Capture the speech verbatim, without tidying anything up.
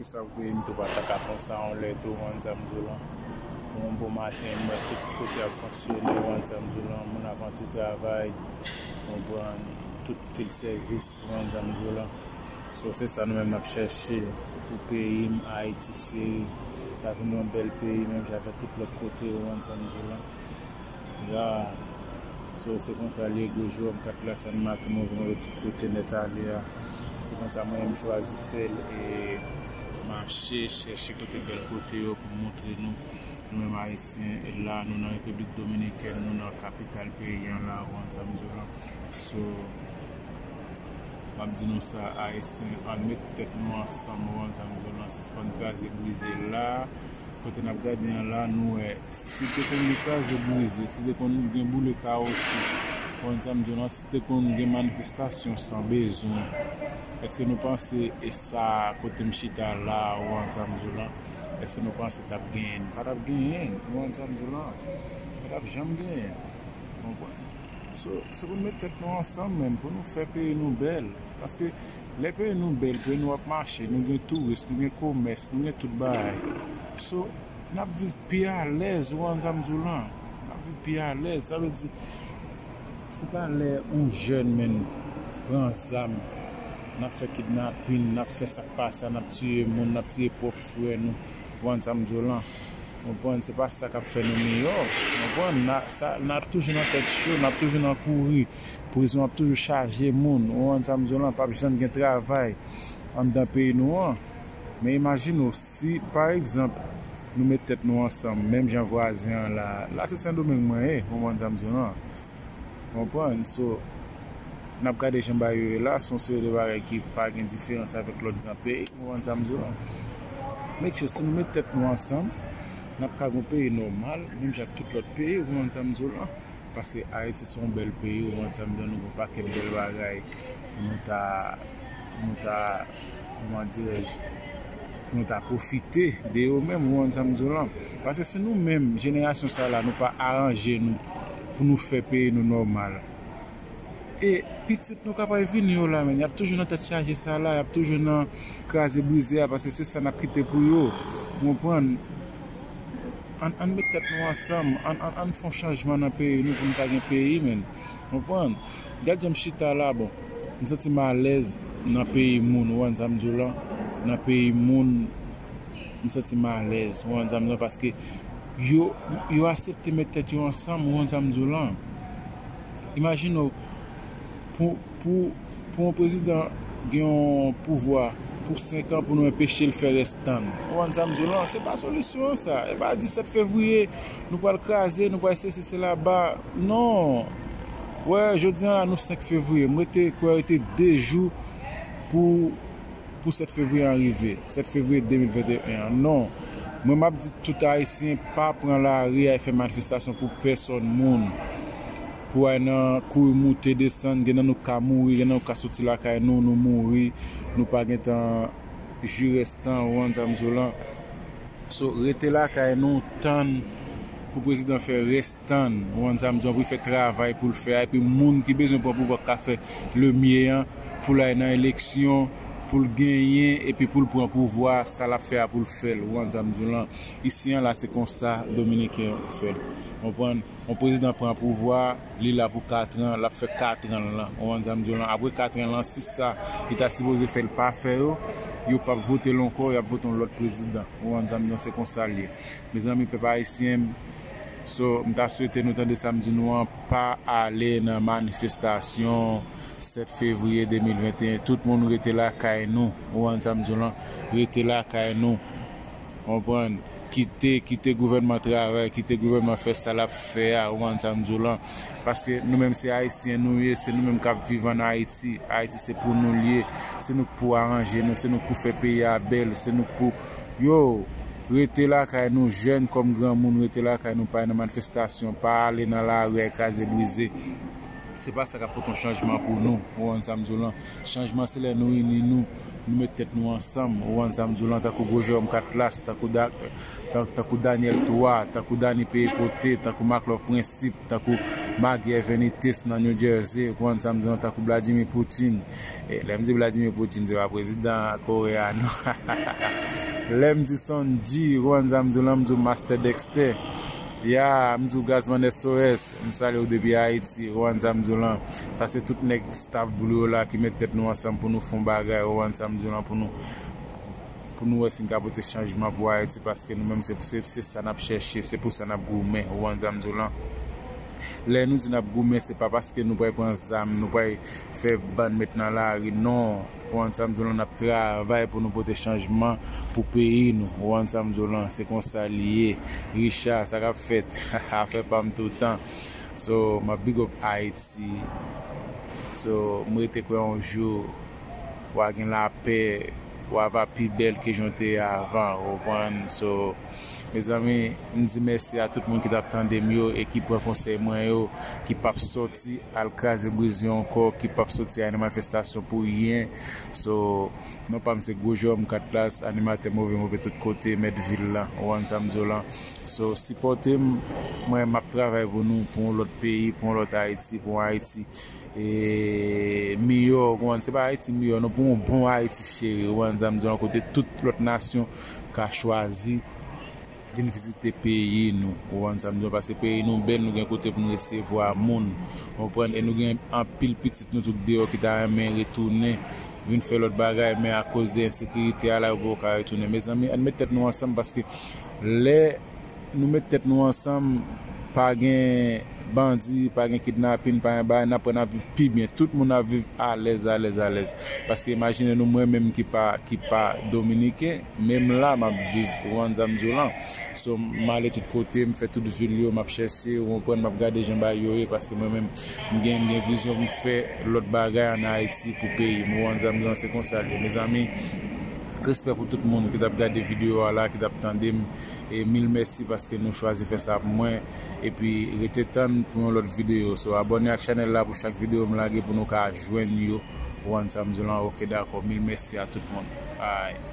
Sa pou peyi m tou pa ta ka konsa yon lè tou, ou konn sa m di w lan. Pou yon bon maten, m wè tout kote ap fonksyone, ou konn sa m di w lan, moun ap antre travay, ou konprann, tout pil sèvis, ou konn sa m di w lan. So, se sa nou menm n ap chèche pou peyi m, Ayiti cheri. Ta vin yon bèl peyi, menm jan avèk tout lòt kote, ou konn sa m di w lan. Ya. So, se konsa l ye, gwo jwè m kat la, sa n maten, mwen vin wè tout kote nèt ale a. Se konsa mwen menm m chwazi fè l e mache, chèche kote bèl kote yo pou montre nou, nou menm Ayisyen, e la, nou nan Repiblik Dominikèn, nou nan kapital peyi an la, ou konn sa m di w lan. So, m ap di nou sa, Ayisyen, ann met tèt nou ansanm, ou konn sa m di w lan, sispann kraze brize la. Kote n ap gade an la, nou wè, si te konn gen kraze brize, si te konn gen boule kawoutchou, ou konn sa m di w lan, si te konn gen manifestasyon san bezwen, èske nou panse e sa kote m chita la, ou konn sa m di w lan, èske nou panse t ap genyen? Pa t ap genyen, ou konn sa m di w lan, pa t ap janm genyen. Ou konprann? So, se pou n met tèt nou ansanm menm, pou nou fè peyi nou bèl. Paske lè peyi nou bèl, peyi nou ap mache, nou gen touris, nou gen komès, nou gen tout bagay. So, n ap viv pi alèz, ou konn sa m di w lan. N ap viv pi alèz. Sa vle di, se pa lè yon jèn menm pran zam, n ap fè kidnapin, n ap fè sa k pa sa, n ap tiye moun, n ap tiye pwòp frè nou, ou konn sa m di w lan. Konprann, se pa sa k ap fè nou miyò. Konprann, n a, sa, n ap toujou nan tèt cho, n ap toujou nan kouri. Prizon ap toujou chaje moun. Ou konprann sa m di w lan, p ap janm gen travay anndan peyi nou an. Men imajine w, si, pa egzanp, nou met tèt nou ansanm, menm jan vwazen an la, la se Sendomeng mwen ye, ou konprann sa m di w lan. Konprann? So, n ap gade jan bagay yo ye la, se yon seri de bagay ki pa gen diferans avèk lòt gran peyi, ou konprann sa m di w lan. Make sure, si nou met tèt nou ansanm, n ap ka gen yon peyi nòmal, menm jan ak tout lòt peyi, ou konprann sa m di w lan. Paske Ayiti se yon bèl peyi, ou konprann sa m di w lan, nou gen yon pakèt bèl bagay pou nou ta, pou nou ta, kòman dirèj, pou nou ta pwofite de yo menm, ou konprann sa m di w lan. Paske si nou menm, jenerasyon sa la, nou pa aranje nou pou nou fè peyi nou nòmal, e pitit nou k ap vini yo la, menm, y ap toujou nan tèt chaje sa la, y ap toujou nan kraze brize a, paske se sa n ap kite pou yo. Ou konprann? Ann, ann met tèt nou ansanm, ann, ann, ann fè yon chanjman nan peyi nou pou nou ta gen peyi, menm. Ou konprann? Gad jan m chita la, bon, m santi m alèz nan peyi moun, ou konprann sa m di w lan? Nan peyi moun, m santi m alèz, ou konprann sa m di w lan? Paske yo, yo aksepte met tèt yo ansanm, ou konprann sa m di w lan? Imajine w, pou, pou, pou yon prezidan gen yon pouvwa pou senk an pou nou enpeche l fè rès tan l. Ou konprann sa m di w lan? Se pa solisyon an sa. E pa di sèt fevriye, nou pral kraze, nou pral sesi, sela, ba. Non. Wè, jodi an la, nou senk fevriye. M rete, kwè rete de jou pou pou sèt fevriye an rive, sèt fevriye de mil venteyen an. Non. Mwen, m ap di tout Ayisyen, pa pran lari al fè manifestasyon pou pèsòn moun. Pou al nan kouri moute desann, gen nan nou ka mouri, gen nan nou ka soti lakay nou, nou mouri, nou pa gentan jwi rès tan, ou konprann sa m di w lan. So, rete lakay nou, tann pou prezidan fè rès tan l, ou konprann sa m di w, pou l fè travay pou l fè a, epi moun ki bezwen pran pouvwa k ka fè lemye an, pou l al nan eleksyon, pou l genyen, epi pou l pran pouvwa, sa l ap fè a pou l fè l, ou konprann sa m di w lan. Isi an la, se konsa Dominiken yo fè l. Konprann? Yon prezidan pran pouvwa, li la pou katran, l ap fè katran l lan, ou konprann sa m di w lan. Apre katran l lan, si sa li ta sipoze fè l pa fè yo, yo p ap vote l ankò, y ap vote yon lòt prezidan, ou konprann sa m di w lan, se konsa l ye. Mezanmi, pèp ayisyen m, so, m ta swete nou tande sa m di nou an, pa ale nan manifestasyon sèt fevriye de mil venteyen. Tout moun rete lakay nou, ou konprann sa m di w lan, rete lakay nou. Konprann? Kite, kite gouvènman travay, kite gouvènman fè sa l ap fè a, ou konprann sa m di w lan. Paske nou menm se ayisyen nou ye, se nou menm k ap viv ann Ayiti. Ayiti se pou nou l ye, se nou k pou aranje nou, se nou k pou fè peyi a bèl, se nou k pou Yo, rete lakay nou, jèn kòm granmoun, rete lakay nou, pa al nan manifestasyon, pa ale nan lari al kraze brize. Se pa sa k ap pote yon chanjman pou nou, ou konprann sa m di w lan. Chanjman se lè nou ini nou, nou met tèt nou ansanm, ou konprann sa m di w lan, tankou gwo Jewòm Katlas, tankou Da-, tan-, tankou Daniel twa, tankou Dany Peye Pote, tankou Marc Love Principe, tankou Maguire Venites nan New Jersey, ou konprann sa m di w lan, tankou Vladimir Putin. E, lè m di Vladimir Putin, se pa prezidan Kore a, non. Lè m di Son G, ou konprann sa m di w lan, m di w Master Dexter. Ya, m di w Gazman S O S, m salye w depi Ayiti, ou konprann sa m di w lan. Sa se tout nèg staff Blue yo la ki met tèt nou ansanm pou nou fè yon bagay, ou konprann sa m di w lan, pou nou pou nou wè si n ka pote chanjman pou Ayiti, paske nou menm se, se, se sa n ap chèche, se pou sa n ap goumen, ou konprann sa m di w lan. Lè nou di n ap goumen, se pa paske nou pral pran zam, nou pral fè bann met nan lari, non. Ou konprann sa m di w lan, n ap travay pou nou pote chanjman pou peyi nou, ou konprann sa m di w lan, se konsa l ye. Richard, sa k ap fèt? Afè pa m toutan. So, m ap big up Ayiti. So, m rete kwè yon jou w a gen lapè, w a va pi bèl ke jan w te ye avan, ou konprann? So, mezanmi, m di mèsi a tout moun ki t ap tande m yo e ki pran konsèy mwen yo, ki p ap sòti al kraze brize ankò, ki p ap sòti al nan manifestasyon pou ryen. So, non pa m se Gwo Jòm, kat plas, animatè move move tout kote, mèt vil la, ou konprann sa m di w lan. So, sipòte m, mwen m ap travay pou nou, pou yon lòt peyi, pou yon lòt Ayiti, pou yon Ayiti e, miyò, ou konprann? Se pa Ayiti miyò, non, pou yon bon Ayiti cheri, ou konprann sa m di w lan, kote tout lòt nasyon ka chwazi vin vizite peyi nou, ou konprann sa m di w lan, paske peyi nou bèl, nou gen kote pou nou resevwa moun, ou konprann? E nou gen anpil pitit nou tout deyò ki ta renmen retounen, vin fè lòt bagay, men akoz de ensekirite a la, yo poko ka retounen. Mezanmi, ann met tèt nou ansanm, paske lè nou met tèt nou ansanm, pa gen bandi, pa gen kidnapin, pa gen bagay, n ap pran, n ap viv pi byen. Tout moun ap viv alèz, alèz, alèz. Paske imajine nou, mwen menm ki pa, ki pa dominiken, menm la m ap viv, ou konprann sa m di w lan. So, m ale tout kote, m fè tout vil yo, m ap chèche, ou konprann, m ap gade jan bagay yo ye, paske mwen menm, m gen, m gen vizyon pou m fè lòt bagay ann Ayiti pou peyi m, ou konprann sa m di w lan, se konsa l ye. Mezanmi, respè pou tout moun ki t ap gade videyo a la, ki t ap tande m. E mil mèsi paske nou chwazi fè sa pou mwen. Epi rete tann pou yon lòt videyo. So, abòne ak chanèl la pou chak videyo m lage pou nou ka jwenn yo. Ou konprann sa m di w lan, oke, dakò. Mil mèsi a tout moun. Bye.